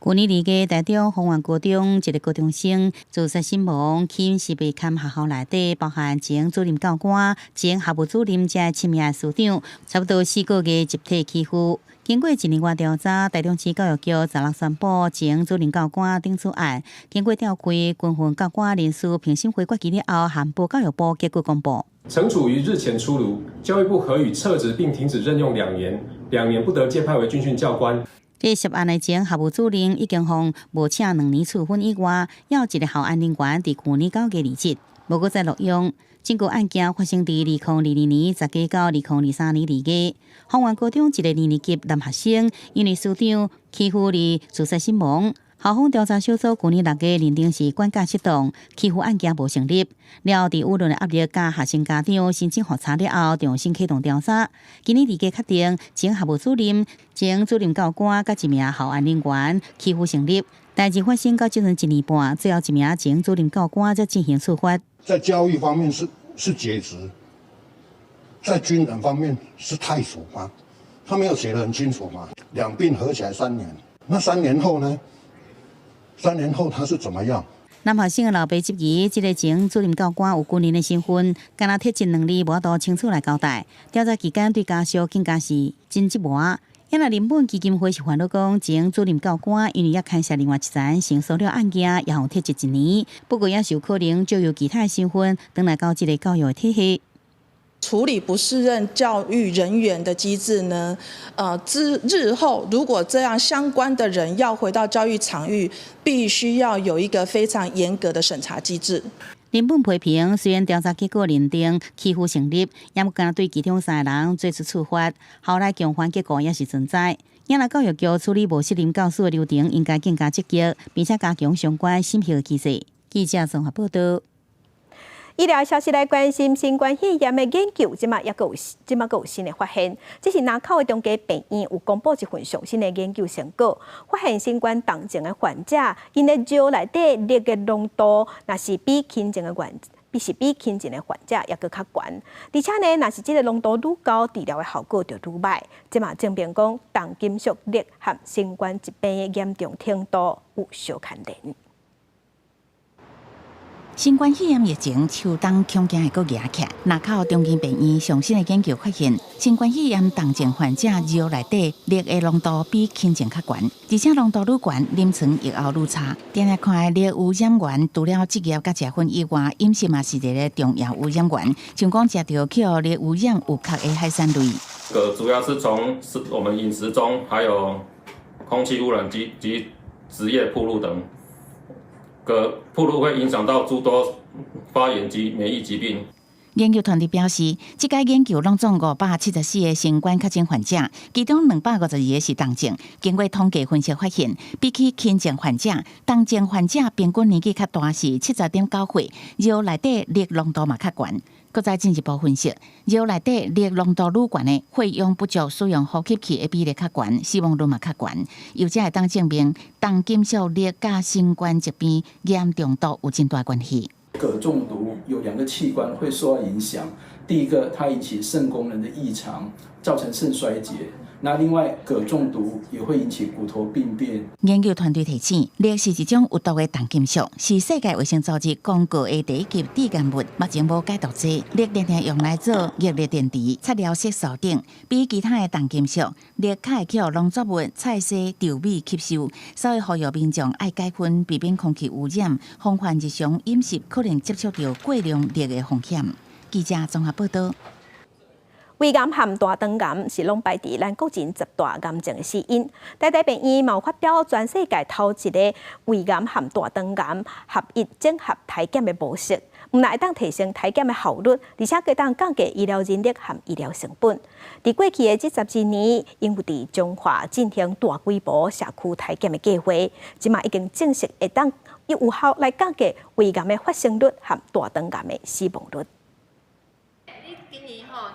Speaker 8: 舊年2月，台中豐原高中一个高中生自殺身亡，起因是被看學校內底，包含前主任教官、前學務主任這七名師長，差不多4個月集體欺負。經過一年外調查，台中市教育局16宣布前主任教官頂處案，經過調開軍訓教官人事評審會決議了後，函報教育部結果公布。
Speaker 18: 懲處於日前出爐，教育部核予撤職並停止任用兩年，2年不得借派為軍訓教官。
Speaker 8: 這涉案的前學務主任已經予無請2年處分以外，猶有一个校安人員佇去年9月離職。無閣再錄用。這個案件發生佇2022年10月到2023年2月，豐原高中一个二年級男學生因為師長欺負而自殺身亡。校方調查小組舊年6月認定是管教失當，欺負案件無成立。了後，佇輿論的壓力佮學生家長申請復查了後，重新啟動調查。今年2月確定，前校務主任、前主任教官佮一名校安人員欺負成立。代誌發生到這陣一年半，最後一名前主任教官才進行處罰。
Speaker 3: 在教育方面是解職，在軍人方面是汰除嗎？他沒有寫得很清楚嘛？兩併合起來三年，那三年後呢？三年後他是怎麼樣？
Speaker 8: 男學生的老爸質疑，這个前主任教官有軍人的身份，敢若鐵證兩字無法度清楚來交代。調查期間對家屬更加是真折磨。因為人本基金會是煩惱講，前主任教官因為也牽涉另外一層性騷擾案件，也予撤職一年。不過也是有可能借由其他的身份，轉來到這个教育的體系。
Speaker 5: 處理不適任教育人員的機制呢？之日後如果這樣相關的人要回到教育場域，必須要有一個非常嚴格的審查機制。
Speaker 8: 人本批評，雖然調查結果認定欺負成立，也毋敢對其中三个人做出處罰。後來共犯結構也是存在。因來教育局處理無適任教師的流程應該更加積極，並且加強相關審核機制。記者綜合報道。
Speaker 1: 醫療消息來關心新冠肺炎的研究，這馬也閣有這馬閣有新的發現。這是林口的中家病院有公布一份上新的研究成果，發現新冠重症的患者，𪜶的尿內底鈉的濃度，若是比輕症的患，比是比輕症的患者猶閣較懸。而且呢，若是這个濃度愈高，治療的效果就愈䆀。這嘛證明講，重金屬鈉和新冠疾病的嚴重程度有相牽連。
Speaker 24: 新冠肺炎疫情秋冬恐驚會閣夯起來。林口長庚病院上新的研究發現，新冠肺炎重症患者尿內底鈉的濃度比輕症較懸，而且濃度愈懸，臨床預後愈差。定定看來，鈉污染源除了職業佮食薰以外，飲食嘛是一个重要污染源。像講食著予鈉污染有殼的海產類。
Speaker 19: 鉻主要是從我們飲食中，還有空氣污染及職業暴露等。鉻暴露會影響到諸多發炎及免疫疾病。
Speaker 24: 研究團隊表示，這擺研究攏總574個新冠確診患者，其中252個是重症。經過統計分析發現，比起輕症患者，重症患者平均年紀較大是70.9歲，尿內底鈉濃度嘛較懸。閣再進一步分析，尿內底鈉濃度愈懸的，血氧不足、使用呼吸器的比例較懸，死亡率嘛較懸。由這會當證明，重金屬鈉佮新冠疾病嚴重度有真大關係。
Speaker 20: 鉻中毒有兩個器官會受到影響，第一個，它引起腎功能的異常，造成腎衰竭。那另外，鉻中毒也會引起骨頭病變。
Speaker 24: 研究團隊提醒，鈉是一種有毒的重金屬，是世界衛生組織公告的第一級致癌物，目前無解毒劑。鈉常常用來做熱力電池、材料色素等，比其他的重金屬，鈉較會予農作物、菜蔬、稻米吸收，所以呼籲民眾愛改薰，避免空氣污染，防範日常飲食可能接觸著過量鈉的風險。記者綜合報道。
Speaker 1: 胃癌和大腸癌是攏排佇咱國人十大癌症的死因。台大病院嘛有發表全世界頭一个胃癌和大腸癌合一整合篩檢的模式，毋但會當提升篩檢的效率，而且閣當降低醫療人力和醫療成本。佇過去的這12年，𪜶有佇彰化進行大規模社區篩檢的計劃，這馬已經證實會當有效來降低胃癌的發生率和大腸癌的死亡率。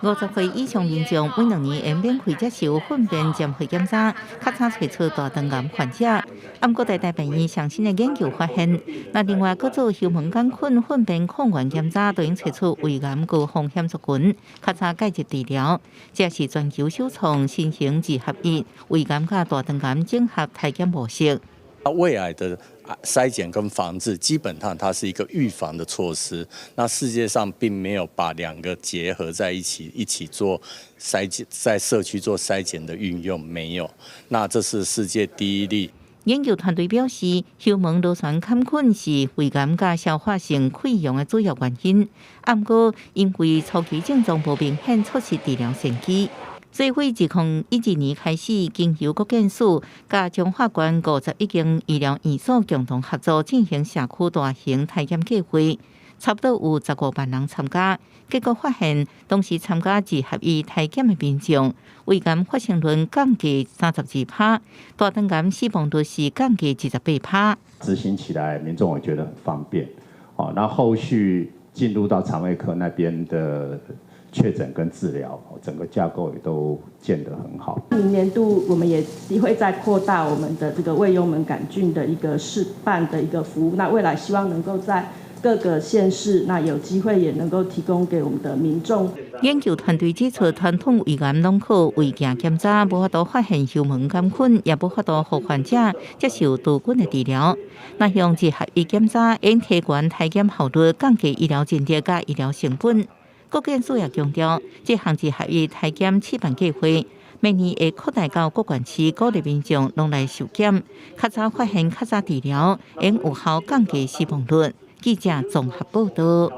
Speaker 21: 50歲以上民眾每2年會免費接受糞便檢血檢查，較早揣出大腸癌患者。毋過台大病院上新的研究發現，若另外閣做幽門桿菌糞便抗原檢查，就會揣出胃癌高風險族群，較早介入治療。這是全球首創新型二合一胃癌佮大腸癌整合篩檢模式。
Speaker 22: 胃癌的篩檢跟防治，基本上它是一個預防的措施。那世界上並沒有把兩個結合在一起，一起做篩檢，在社區做篩檢的運用沒有。那這是世界第一例。
Speaker 21: 研究團隊表示，幽門螺旋桿菌是胃癌佮消化性潰瘍的主要原因。毋過，因為初期症狀無明顯，錯失治療先機。所以，2012年開始，經由國健署佮彰化縣51間醫療院所共同合作進行社區大型篩檢計劃。差不多有15萬人參加。結果發現，當時參加二合一篩檢的民眾，胃癌發生率降低32%，大腸癌死亡率是降低28%。
Speaker 2: 執行起來，民眾也覺得很方便。哦，那後續進入到腸胃科那邊的確診跟治療，整個架構也都建得很好。
Speaker 6: 明年度我們也會再擴大我們的這個胃幽門桿菌的一個試辦的一個服務。那未來希望能夠在各個縣市，那有機會也能夠提供給我們的民眾。
Speaker 21: 研究團隊指出，傳統胃癌攏靠胃鏡檢查，無法度發現幽門桿菌，也無法度予患者接受多菌的治療。若用二合一檢查，會提懸篩檢效率，降低醫療人力佮醫療成本。國健署也強調，這項二合一篩檢試辦計劃，明年會擴大到各縣市，鼓勵民眾攏來受檢，較早發現、較早治療，會有效降低死亡率。記者綜合報道。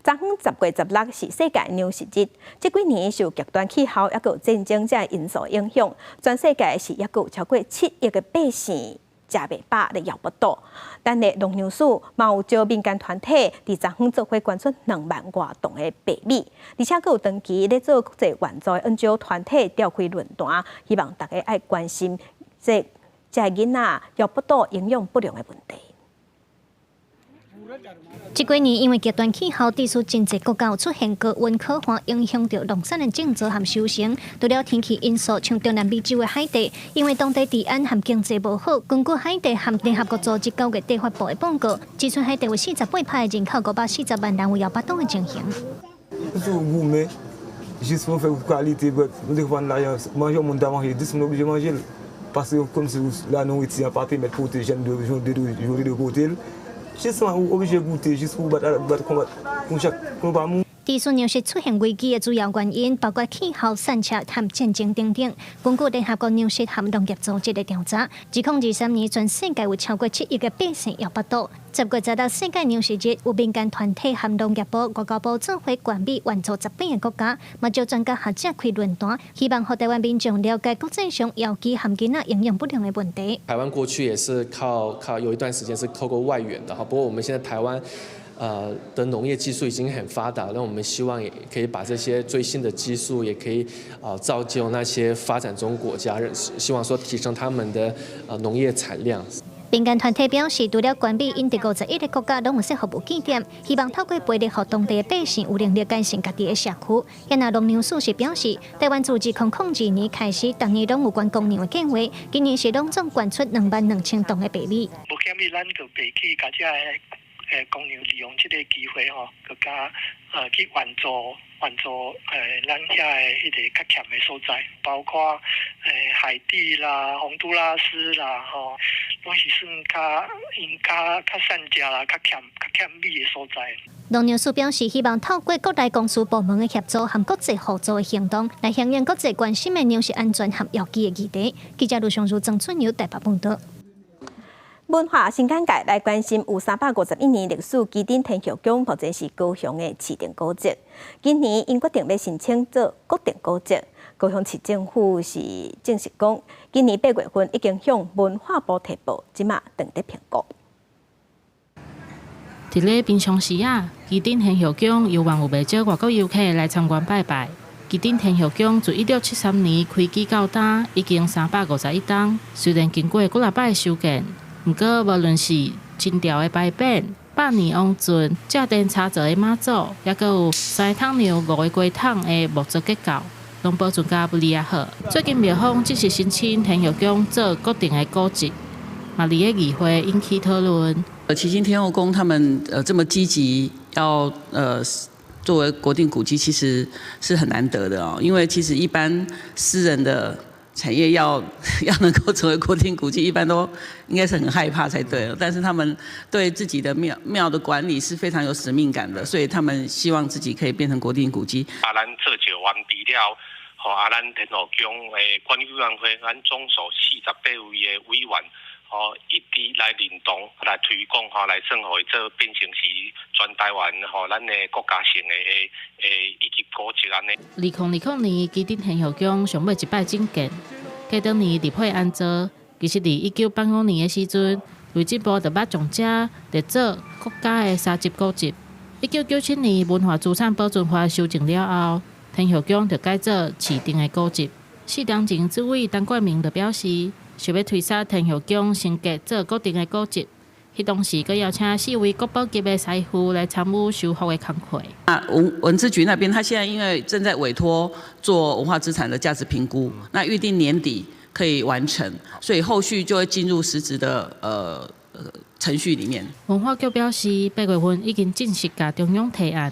Speaker 1: 昨昏10月16是世界糧食日，這幾年受極端氣候抑閣有戰爭這因素影響，全世界是抑閣有超過7億个百姓食袂飽咧枵腹肚。咱的農糧署嘛有招民間團體佇昨昏做伙捐出2萬外磅的白米，而且閣有長期咧做國際援助的 NGO 團體召開論壇，希望大家愛關心這囡仔枵腹肚營養不良的問題。
Speaker 14: 這幾年因為極端氣候，致使真濟國家有出現高溫可旱，影響著農產的種植和收成。除了天氣因素，像中南美洲的海地，因為當地治安和經濟無好，根據海地和聯合國組織9月底發布的報告，指出海地有48%的人口540萬人有枵腹肚的情形。
Speaker 23: Jis pou fè kalite, nou te konn la manje moun ta manje 10 moun oblije manje paske kòm si la nouriti an pa pèmèt pote jan yo dwe pote l. Jis ou oblije goute, jis pou bat bat konbat pou chak pou nou pa mouri.
Speaker 14: 致使糧食出現危機的主要原因，包括氣候、散赤和戰爭等等。根據聯合國糧食和農業組織的調查，2023年全世界有超過7億个百姓枵腹肚。10月16世界糧食日，有民間團體和農業部、外交部做伙捐米援助18個國家，嘛招專家學者開論壇，希望予台灣民眾了解國際上枵飢和囡仔營養不良的問題。
Speaker 25: 台灣過去也是靠有一段時間是透過外援的哈，不過我們現在台灣的農業技術已經很發達，那我們希望也可以把這些最新的技術，也可以造就那些發展中國家，希望說提升他們的農業產量。
Speaker 14: 民間團體表示，除了捐米，𪜶佇51個國家攏有設服務據點，希望透過培力，予當地的百姓有能力改善家己的社區。然後農糧署是表示，台灣自2002年開始，逐年攏有捐公糧的計劃，今年是攏總捐出22,000磅的白米。
Speaker 26: 無減米，咱就袂去共這个公糧利用這個機會吼，閣加去援助咱遐的彼個較欠的所在，包括海地啦、洪都拉斯啦，吼，攏是算較𪜶較散食啦、較欠米的所在。
Speaker 14: 農糧署表示，希望透過國內公私部門的協助和國際合作的行動，來響應國際關心的糧食安全和枵飢的議題。記者盧尚如、曾春友台北報道。
Speaker 1: 文化新簡介來關心有351年歷史旗津天后宮，目前是高雄的市定古蹟。今年𪜶決定欲申請做國定古蹟，高雄市政府是證實講，今年8月份已經向文化部提報，這馬等待評估。
Speaker 27: 佇咧平常時啊，旗津天后宮猶原有袂少外國遊客來參觀拜拜。旗津天后宮自1673年開基到今，已經351冬。雖然經過幾若擺修建，毋過無論是清朝的牌匾、百年王尊、正殿插座的媽祖，抑閣有三桶娘五个雞桶的木造結構，攏保存甲不離仔好。最近廟方正式申請天后宮做國定的古蹟，嘛佇咧議會引起討論。
Speaker 28: 旗津天后宮他們這麼積極要作為國定古蹟，其實是很難得的哦。因為其實一般私人的產業要能夠成為國定古蹟，一般都應該是很害怕才對。但是他們對自己的廟的管理是非常有使命感的，所以他們希望自己可以變成國定古蹟。
Speaker 29: 啊，咱做石完畢了，吼啊，咱天后宮的管理委員會，咱總數48位的委員。吼，一致來認同來推廣吼，來算予伊做變成是全台灣吼，咱的國家性的一級古蹟按呢。
Speaker 27: 2020年，旗津天后宮上尾一擺整建，過當年入會安裝。其實，佇1985年的時陣，內政部就捌將遮列做國家的三級古蹟。1997年文化資產保存法修正了後，天后宮就改做市定的古蹟。4年前，主委陳冠明就表示，想欲推捒天后宮升格做國定的古蹟。彼當時，閣邀請四位國寶級的師傅來參與修復的工課。
Speaker 28: 啊，文資局那邊，他現在因為正在委託做文化資產的價值評估，那預定年底可以完成，所以後續就會進入實質的程序裡面。
Speaker 27: 文化局表示，8月份已經正式共中央提案，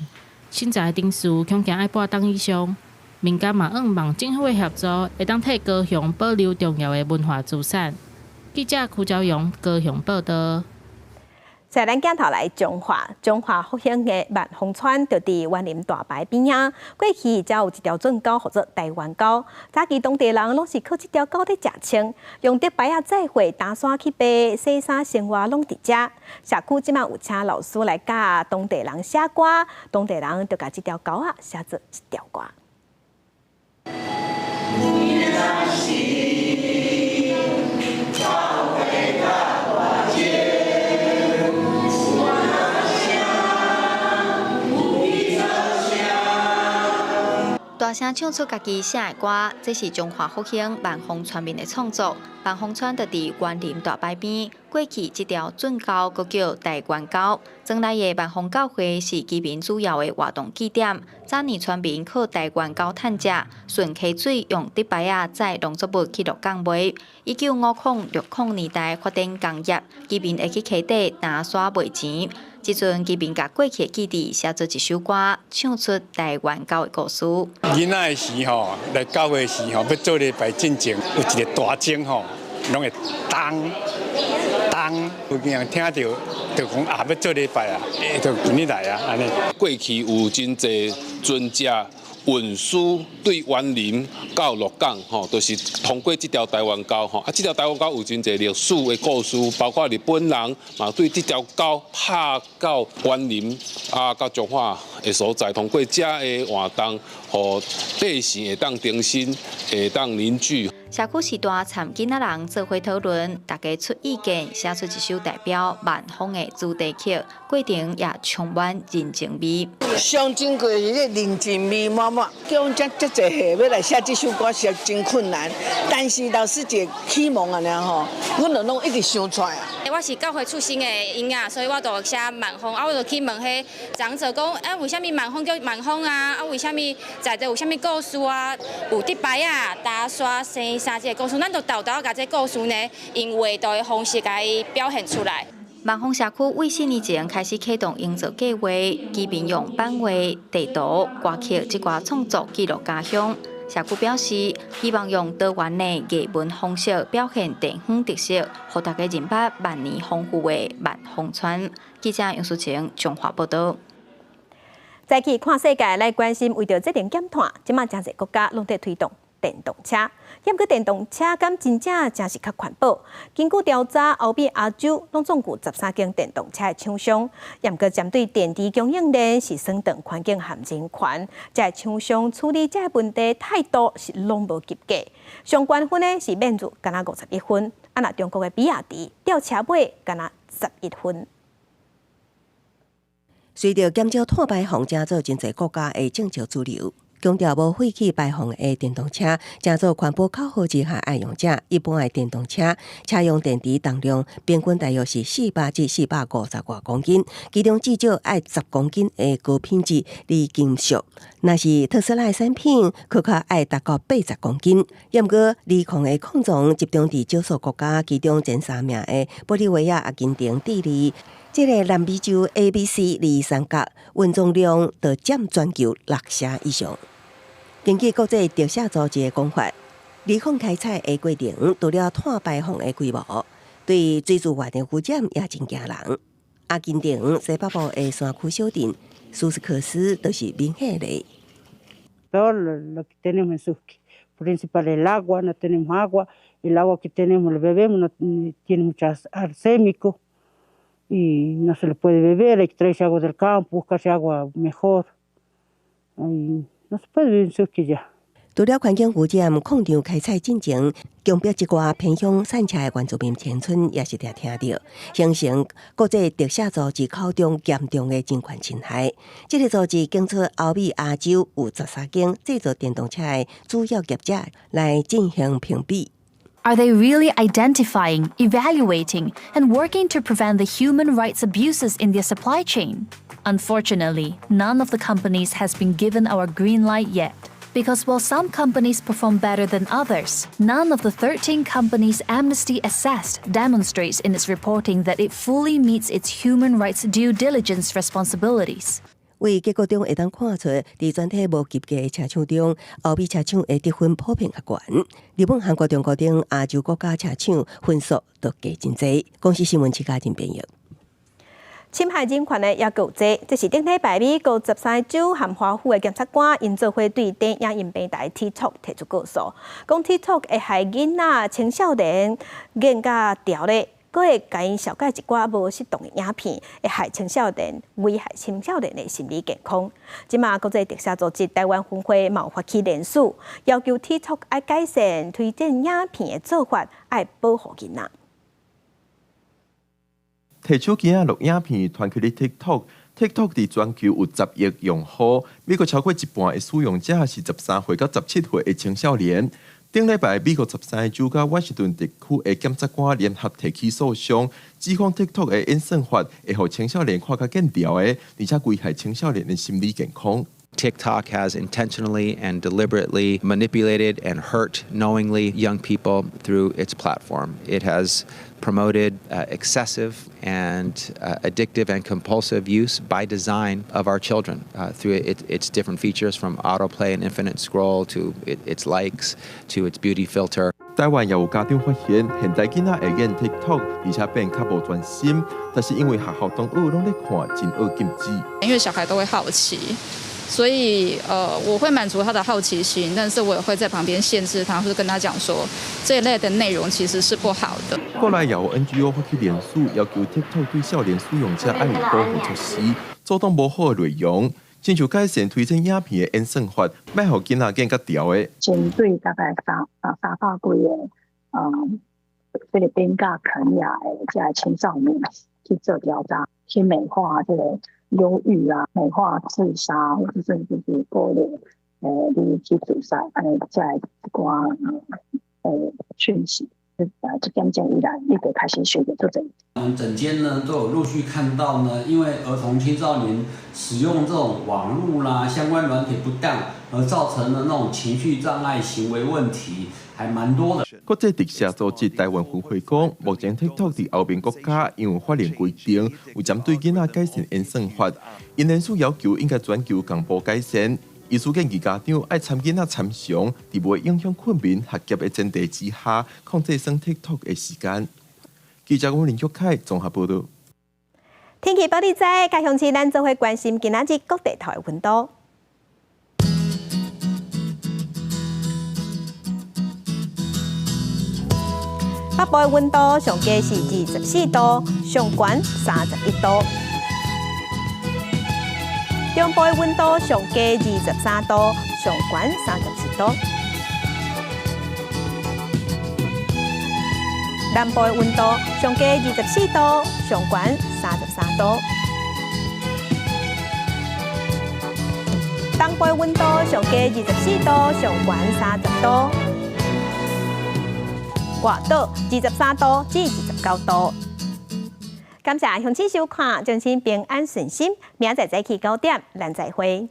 Speaker 27: 審查的程序恐驚愛半冬以上。民間嘛，向望政府的協助，會當替高雄保留重要的文化資產。記者柯昭陽高雄報導。
Speaker 1: 在咱鏡頭來彰化，彰化復興的萬豐村就佇員林大排邊仔。過去遮有一條圳溝，號做台灣溝。早期當地人攏是靠這條溝咧食穿，用竹排仔載貨，登山去爬，洗衫生活攏佇遮。社區這馬有請老師來教當地人寫歌，當地人就共這條溝仔寫做一條歌。
Speaker 4: 大聲唱出家己寫的歌，這是彰化復興萬豐村民的創作。萬豐村就佇員林大排邊，過去這條圳溝閣叫台灣溝。庄內的萬豐教會是居民主要的活動據點。早年村民靠台灣溝趁食，順溪水用竹排仔載農作物去鹿港賣。1950、60年代發展工業，居民會去溪底打沙賣錢。這陣居民共過去的記憶寫做一首歌，唱出台灣溝的故事。
Speaker 7: 囡仔的時吼，來教會時吼，欲做禮拜進前有一个大鐘吼，攏會當當，有人聽著就講啊，欲做禮拜啊，就今日來啊，按呢。
Speaker 9: 過去有真濟船隻運輸對員林到鹿港吼，就是通過這條台灣溝吼。啊，這條台灣溝有真濟歷史的故事，包括日本人嘛對這條溝拍到員林啊，到彰化的所在，通過這个活動，予百姓會當重新會當凝聚。
Speaker 4: 社區時代參囡仔人做伙討論，大家出意見，寫出一首代表萬豐的主題曲，過程也充滿人情味。
Speaker 10: 上珍貴是這人情味滿滿，叫阮遮遮濟歲欲來寫這首歌是真困難，但是老師一個啟蒙按呢吼，阮就攏一直想出來啊。
Speaker 11: 我是教會出身的囡仔，所以我就寫萬豐，啊，我就去問彼長者講，啊，為啥物萬豐叫萬豐啊？啊，為啥物在地有啥物故事啊？有竹排仔、打沙、生衫這个故事，咱就沓沓共這个故事呢，用畫圖的方式共伊表現出來。
Speaker 4: 萬豐社區為4年前開始啟動營造計畫，居民用版畫、地圖、歌曲這寡創作記錄家鄉。社區表示，希望用多元的藝文方式表現地方特色，予大家認捌萬年豐富的萬豐村。記者楊淑晴彰化報導。
Speaker 1: 再去看世界，來關心為著節能減碳，這馬誠濟國家攏佇推動電動車。毋過電動車敢真正誠是較環保？根據調查，歐美、亞洲攏總有13間電動車的廠商。毋過針對電池供應鏈是損斷環境和人權，這个廠商處理這个問題態度是攏無及格。上懸分呢是免入干焦51分，啊若中國的比亞迪吊車尾干焦11分。
Speaker 12: 隨著減少碳排放，成做真濟國家的政策主流。強調無廢氣排放的電動車，成做環保口號之下愛用者。一般的電動車，車用電池重量平均大約是400至450外公斤，其中至少愛10公斤的高品質鋰金屬。若是特斯拉的產品，閣較愛達到80公斤。毋過，鋰礦的礦藏集中佇少數國家，其中前三名的玻利維亞、阿根廷、智利。這个南美洲 A、B、C 鋰三角蘊藏量就佔全球六成以上。根據國際特赦組織的講法，鋰礦開採的過程除了碳排放的規模，對水資源的污染也真驚人。阿根廷西北部的山區小鎮蘇斯克斯就是明顯例。
Speaker 13: Todo lo que tenemos en Susqui, principal el agua, no tenemos agua, el agua que tenemos lo bebemos, no tiene mucho arsénico y no se le puede beber, hay que traerse agua del campo, buscarse agua mejor. Y no se puede vivir en Susqui ya.
Speaker 12: 除了環境污染、礦場開採進前，強迫一寡偏鄉散赤的原住民鄉村也是定聽著，形成國際特赦組織口中嚴重的人權侵害。這個組織檢出歐美、亞洲有13間製造電動車的主要業者來進行評比。
Speaker 3: Are they really identifying, evaluating, and working to prevent the human rights abuses in their supply chain? Unfortunately, none of the companies has been given our green light yet. Because while some companies perform better than others, none of the 13 companies Amnesty assessed demonstrates in its reporting that it fully meets its human rights due diligence responsibilities.
Speaker 12: 為結果中會當看出，佇全體無及格的車廠中，歐美車廠的得分普遍較懸。日本、韓國、中國等亞洲國家車廠分數都低真濟。公視新聞徐家仁編譯。
Speaker 1: 侵害人權的猶閣有濟，這是頂禮拜美國13州和華府的檢察官，𪜶做伙對短影音平台 TikTok 提出告訴，講 TikTok 會害囡仔、青少年眼甲著咧，閣會共𪜶紹介一寡無適當的影片，會害青少年、危害青少年的心理健康。這馬國際特赦組織台灣分會嘛有發起聯署，要求 TikTok 愛改善推薦影片的做法，愛保護囡仔。
Speaker 5: 提手機仔錄影片傳去 TikTok，TikTok 佇全球有10億用戶，美國超過一半的使用者是13歲到17歲的青少年。頂禮拜，美國13个州佮華盛頓特區的檢察官聯合提起訴訟，指控 TikTok 的演算法會予青少年看較見著的，而且危害青少年的心理健康。
Speaker 8: TikTok has intentionally and deliberately manipulated and hurt knowingly young people through its platform. It has promoted excessive and addictive and compulsive use by design of our children through its different features from autoplay and infinite scroll to its likes to its beauty filter.
Speaker 5: 台灣也有家長發現，現代囡仔會演 TikTok，而且變較無專心，但是因為學校同學攏咧看，真愛禁止。
Speaker 15: 因為小孩都會好奇。所以，我會滿足他的好奇心，但是我也會在旁邊限制他，或者跟他講說，這一類的內容其實是不好的。
Speaker 5: 國內也有 NGO 發起聯署，要求 TikTok 對少年使用者愛有保護措施，阻擋無好的內容，親像改善推薦影片的演算法，莫予囡仔見較著的。
Speaker 16: 針對大概300幾个，菲律賓佮肯亞的這个青少年去做調查，去美化這個憂鬱啊，美化自殺，或者甚至是鼓勵，你去自殺，按呢這一寡訊息，這點鐘以來，你就開始學著做這。
Speaker 17: 我們診間呢都有陸續看到呢，因為兒童青少年使用這種網路啦相關軟體不當，而造成的那種情緒障礙、行為問題，還蠻多的。
Speaker 5: 國際特赦組織台灣分會講，目前 TikTok 佇歐盟國家因有法令規定，有針對囡仔改善演算法，𪜶聯署要求應該全球同步改善。醫師建議家長愛摻囡仔參詳，佇袂影響睏眠、學業的前提之下，控制耍 TikTok 的時間。記者林玉凱綜合報導。
Speaker 1: 天氣報你知，佮鄉親咱做伙關心今仔日各地頭的溫度。北部的溫度上低是24度，上懸31度。中部的溫度上低23度，上懸34度。南部的溫度上低24度，上懸33度。東部的溫度上低24度，上懸30度。外島23度至29度。感謝鄉親收看，祝恁平安順心。明仔載早起9點，咱再會。